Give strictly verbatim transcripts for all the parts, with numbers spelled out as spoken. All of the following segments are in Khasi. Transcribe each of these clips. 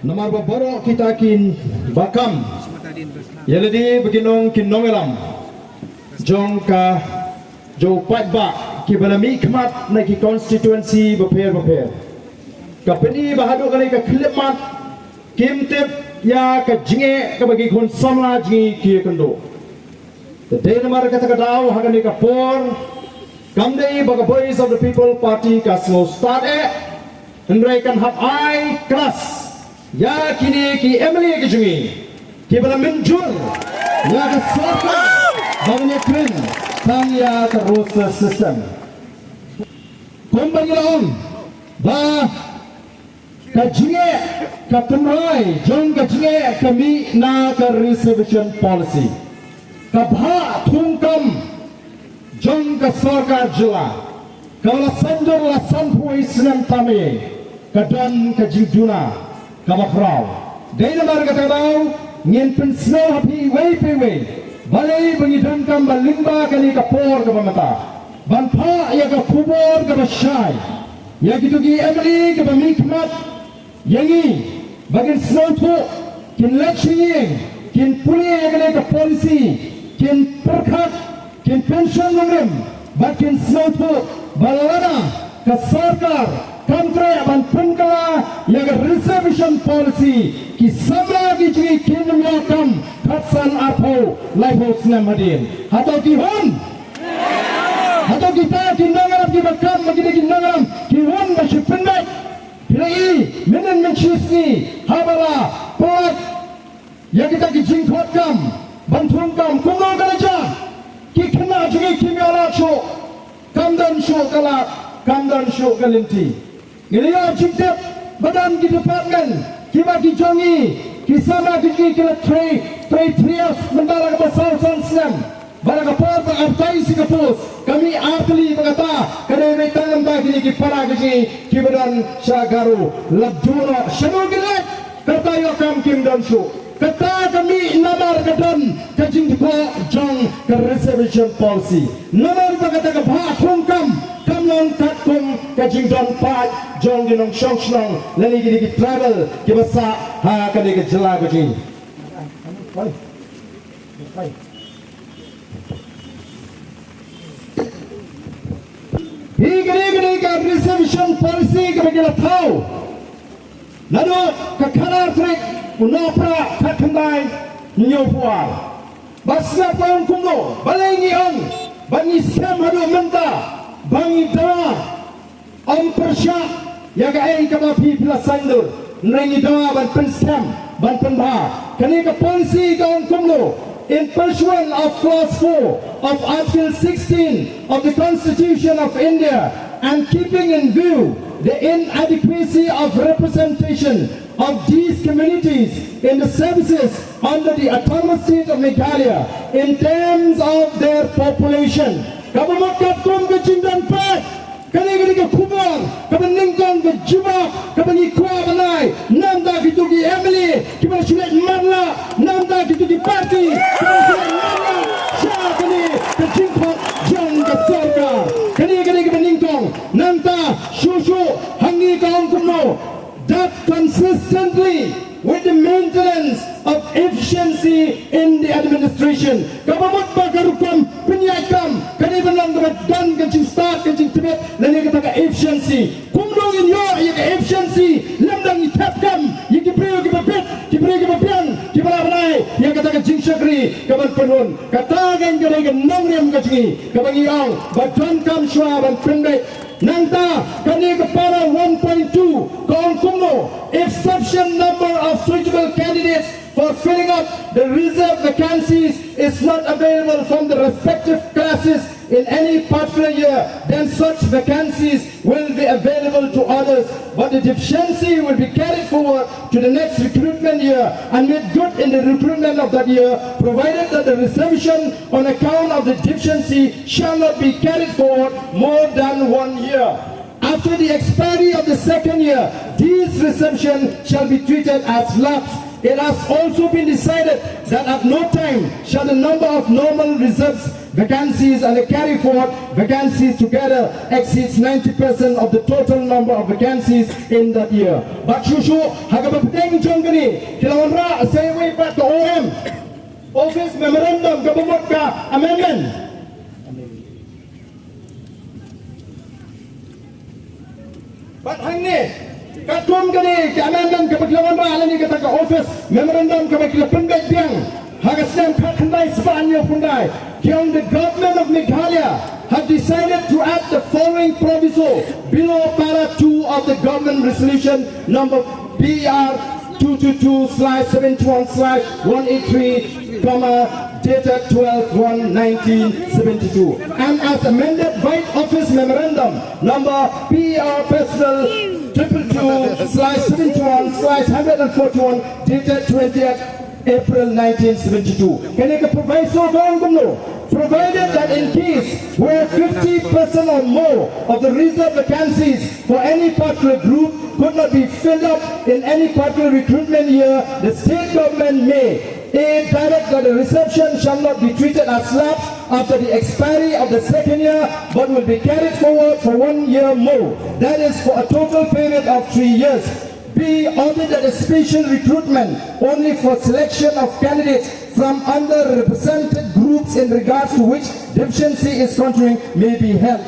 Namar ba baroh kita ki ba kam ïa lade ba ki nong ki nongïalam jong ka jong u paidbah kiba la mih khmat na ki constituency bapher bapher. Ka pyni ba haduh kane ka khyllipmat kim tip ïa ka jingeh kaba ki khun samla jong ngi ki ïakynduh. Te dei namar kata ka daw ha kane ka por kam dei ba ka Voice of the People Party ka sngewstad eh, hynrei kan hap ai klas ïa kine ki M L A ki jong ngi kiba la mynjur ïa ka sorkar ba ngin ïakren tang ïa ka roster system. Kumba ngi la ong ba ka jingeh, ka tynrai jong ka jingeh ka mih na ka reservation policy. Ka bhah thungkam jong ka sorkar jylla kaba la saiñdur la sanphew snem tam eh, ka don ka jingduna kaba khraw. Dei namar kata ka daw ngin pynsngew ha phi iwei pa iwei, balei ba ngi donkam ba lyngba kane ka por kaba mynta ban phah ïa ka khubor kaba shai ïa kito ki M L A kiba mih khmat ïa ngi ba kin sngewthuh, kin leit sha ïing, kin pule ïa kane ka policy, kin pyrkhat, kin pynshong nongrim bad kin sngewthuh ba lada ka sorkar kam treh ban pynkylla ïa ka reservation policy, ki samla ki jong ngi kin ym ïoh kam khatsan, arphew, laiphew snem hadien. Hato ki hun? Hato kita ki nongïalam kiba kam, ma kita ki nongïalam ki hun ba shu pynbeit? Phi la i mynnin mynshisngi haba la pynlait ïa kita ki jingkhot kam ban thungkam, kumno ka la jia? Ki khynnah jong ngi kim ïoh lad shuh, kam don shuh ka lad, kam don shuh ka lynti. Ngi la ïoh jingtip ba don ki department kiba ki jong ngi, ki samla ki jong ngi ki la trei, trei triage mynta la kaba saw san snem. Bad ha ka por ba advertise ïa ka post ka mih artylli, ba kata ka dei beit tang namar kine ki para ki jong ngi kiba don sha Garo. La duh noh shano ki leit, kata ïoh kam kim don shuh. Kata ka mih namar ka don ka jingdkoh jong ka reservation policy. Namar ba kata ka bhah thungkam kam long katkum ka jingdon paid jong ki nongshong shnong lane kine ki tribal kiba sah ha kane ka jylla ka jong ngi. Hi kane, kane ka reservation policy kaba ki la thaw naduh ka khatar tarik u Nohprah khatkhyndai hynñiewphew ar. Bad sngap, ka ong kumno, balei ngi ong bad ngi skhem haduh mynta ba ngi dawa? Ym pyrshah ïa kaei kaba phi, phi la saiñdur, hynrei ngi dawa ban pynskhem, ban pynbha. Kane ka policy ka ong kumno: In pursuance of clause four of Article sixteen of the Constitution of India, and keeping in view the inadequacy of representation of these communities in the services under the Autonomous State of Meghalaya in terms of their population. Kaba mut katkum ka jingdon paid, kane ka dei ka khubor kaba nyngkong, ka jubab kaba ngi kwah ban ai. Namar kito ki M L A kiba la shu leit matlah, namar kito ki party kiba la shu leit matlah sha kane ka jingkhot jong ka sorkar. Kane ka dei kaba nyngkong. Nangta shuh shuh hangne ka ong kumno: that consistently with the maintenance of efficiency in the administration. Kaba mut ba ka rukom pynïaid kam ka dei ban long kaba don ka jingstad, ka jingtbit lane kata ka efficiency. Kumno ngin ïoh ïa ka efficiency lymda ngi thep kam ïa ki briew kiba bit, ki briew kiba biang, kiba lah ban ai ïa kata ka jingshakri kaban pynhun? Kata ka dei ka nongrim ka jong ngi kaba ngi ong ba donkam shuwa ban pynbeit. Nangta kane ka para one point two ka ong kumno: If sufficient number of suitable candidates for filling up the reserve vacancies is not available from the respective classes in any particular year, then such vacancies will be available to others, but the deficiency will be carried forward to the next recruitment year and made good in the recruitment of that year, provided that the reservation on account of the deficiency shall not be carried forward more than one year. After the expiry of the second year, these reservations shall be treated as lapsed. It has also been decided that at no time shall the number of normal reserves vacancies and the carry forward vacancies together exceeds ninety percent of the total number of vacancies in that year. Bad shuh shuh, ha kaba pdeng jong kane, ki la wanrah sa iwei pat ka O M, Office Memorandum, kaba mut ka amendment. Bad hangne, katkum kane ka amendment kaba ki la wanrah lane kata ka Office Memorandum kaba ki la pynbeit biang ha ka snem khatkhyndai spah hynñiewphew khyndai, ki ong the Government of Meghalaya have decided to add the following proviso below para two of the Government Resolution number P R two two two slash seven two one slash one eight three, comma, dated twelve one nineteen seventy-two, and as amended by Office Memorandum number P R personal triple two slash seven two one slash hundred and forty-one, dated twentieth April nineteen seventy-two. Kane ka proviso ka ong kumno? Provided that in case where fifty percent or more of the reserved vacancies for any particular group could not be filled up in any particular recruitment year, the state government may: A, direct that the reservation shall not be treated as lapsed after the expiry of the second year, but will be carried forward for one year more. That is for a total period of three years. B, order that a special recruitment only for selection of candidates from underrepresented groups in regards to which deficiency is continuing may be held.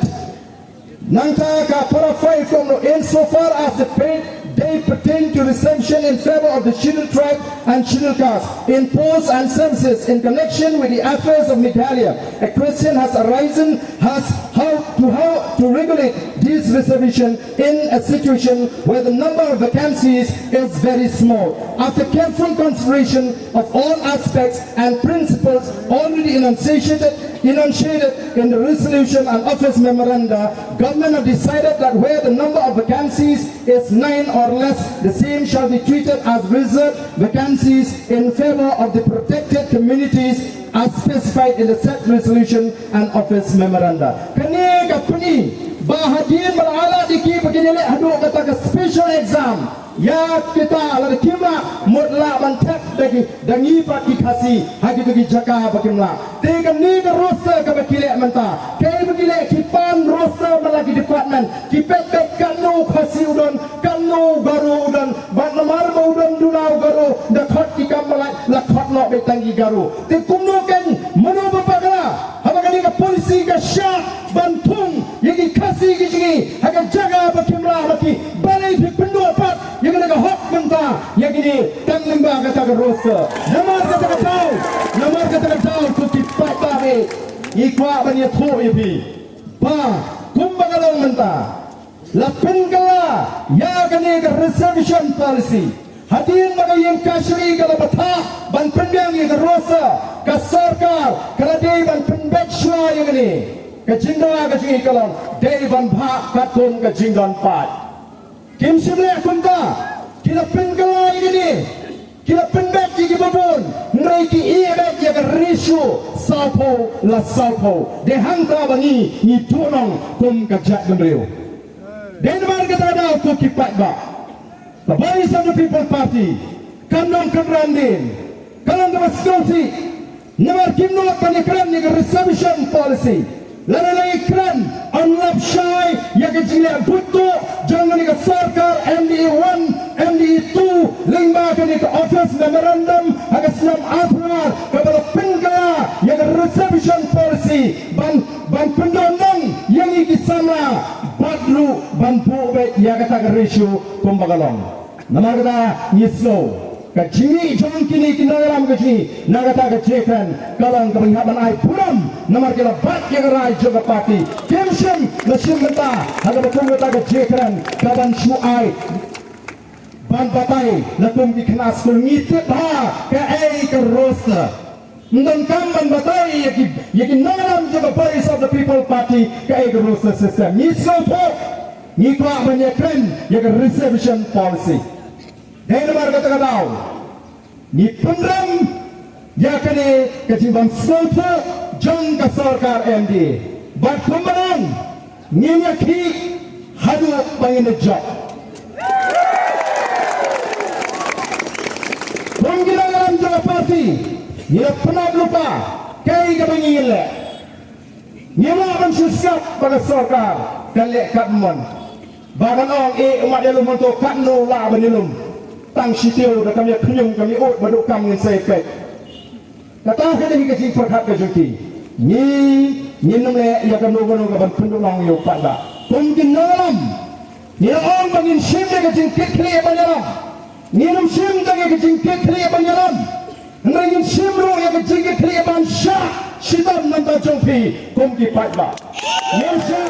Nangta ka para five ka ong, insofar as the paid day pertain to reservation in favor of the Scheduled Tribe and Scheduled Caste in posts and services in connection with the affairs of Meghalaya, a question has arisen as how to, how to regulate this reservation in a situation where the number of vacancies is very small. After careful consideration of all aspects and principles already enunciated, enunciated in the resolution and office memoranda, government have decided that where the number of vacancies is nine or less, the same shall be treated as reserved vacancies in favor of the protected communities as specified in the said resolution and office memoranda. Kane ka pyni ba hadien ba la ailad ïa ki ba kin ïaleh haduh kata ka special exam, ïa kita lada kim lah, mut lah ban thep da ki, da ngi pat ki Khasi ha kito ki jaka ba kim lah. Te kane ka roster kaba ki leh mynta, kaei ba ki leh, ki pan roster man la ki department, ki peit beit katno Khasi u don, katno Garo u don, bad namar ba u don duna u Garo, da khot ki kam ba lait la khot noh beit tang ki Garo. Te kumno kan, mano ba bakla haba kane ka policy ka shah ban thung ïa ki Khasi ki jong ngi ha ka jaka ba kim lah, ba ki, balei phi pynduh pat ïa kane ka hok mynta ïa kine tang lyngba kata ka roster? Namar kata ka daw, namar kata ka daw, ko ki paidbah, ngi kwah ban ïathuh ïa phi ba kumba ka long mynta, la pynkylla ïa kane ka reservation policy. Hadien ba ka ïing kashari ka la bthah ban pynbiang ïa ka roster, ka sorkar ka la dei ban pynbeit shuwa ïa kane. Ka jingdawa ka jong ngi ka long dei ban bhah katkum ka jingdon paid. Kim shym leh kumta, ki la pynkylla ïa kane, ki la pynbeit ïa kiba bun, hynrei ki ïeh beit ïa ka ratio sawphew la sawphew. Dei hangta ba ngi, ngi tuh nong kum ka jaitbynriew. Dei namar kata ka daw, ko ki paidbah, ka Voice of the People Party kam long kynran dien, ka long kaba sngewsih. Namar kim nud ban ïakren ïa ka reservation policy. Lada la ïakren, yn lap shai ïa ka jingleh buit tuh jong kane ka sorkar M D A one, M D A two, lyngba kane ka office memorandum ha ka snem arphew ar, kaba la pynkylla ïa ka reservation policy ban, ban pyndonkam ïa ngi ki samla, bad ruh ban buh beit ïa kata ka ratio kumba ka long. Namar kata ngi sngew ka jingmih jong kine ki nongïalam ka jong ngi na kata ka jingkren ka long kaba ngi hap ban ai burom, namar ki la bat ïa ka rai jong ka party. Kim shym la shim bynta ha kaba kum kata ka jingkren kaban shu ai ban batai la kum ki khynnah skul. Ngi tip bha kaei ka roster. Ym donkam ban batai ïa ki, ïa ki nongïalam jong ka Voice of the People Party kaei ka roster system. Ngi sngewthuh, ngi kwah ban ïakren ïa ka reservation policy. Dei namar kata ka daw ngi pynrem ïa kane ka jingbym sngewthuh jong ka sorkar M D A. Bad kumba long, ngin ïakhih haduh ba ngin da jop. Kum ki nongïalam jong ka party, ngi la pynap lypa kaei kaba ngin leh. Ngim lah ban shu sngap ba ka sorkar kan leh katne. Ba kan ong, eh, u mat ïalum hangto, katno lah ban ïalum. Tang shi taïew da kam ïa khñium kam ïa ud ba duh kam ngin sa ïa peit. Kata ka dei ka jingpyrkhat ka jong ki. Ngi, ngin ym leh ïa kano kano ka ban pynduh long ïa u paidbah. Kum ki nongïalam, ngi la ong ba ngin shim ïa ka jingkitkhlieh ban ïalam. Ngin ym shim tang ïa ka jingkitkhlieh ban ïalam. Hynrei ngin shim ruh ïa ka jingkitkhlieh ban shah shitom na bynta jong phi kum ki paidbah. Ngin shim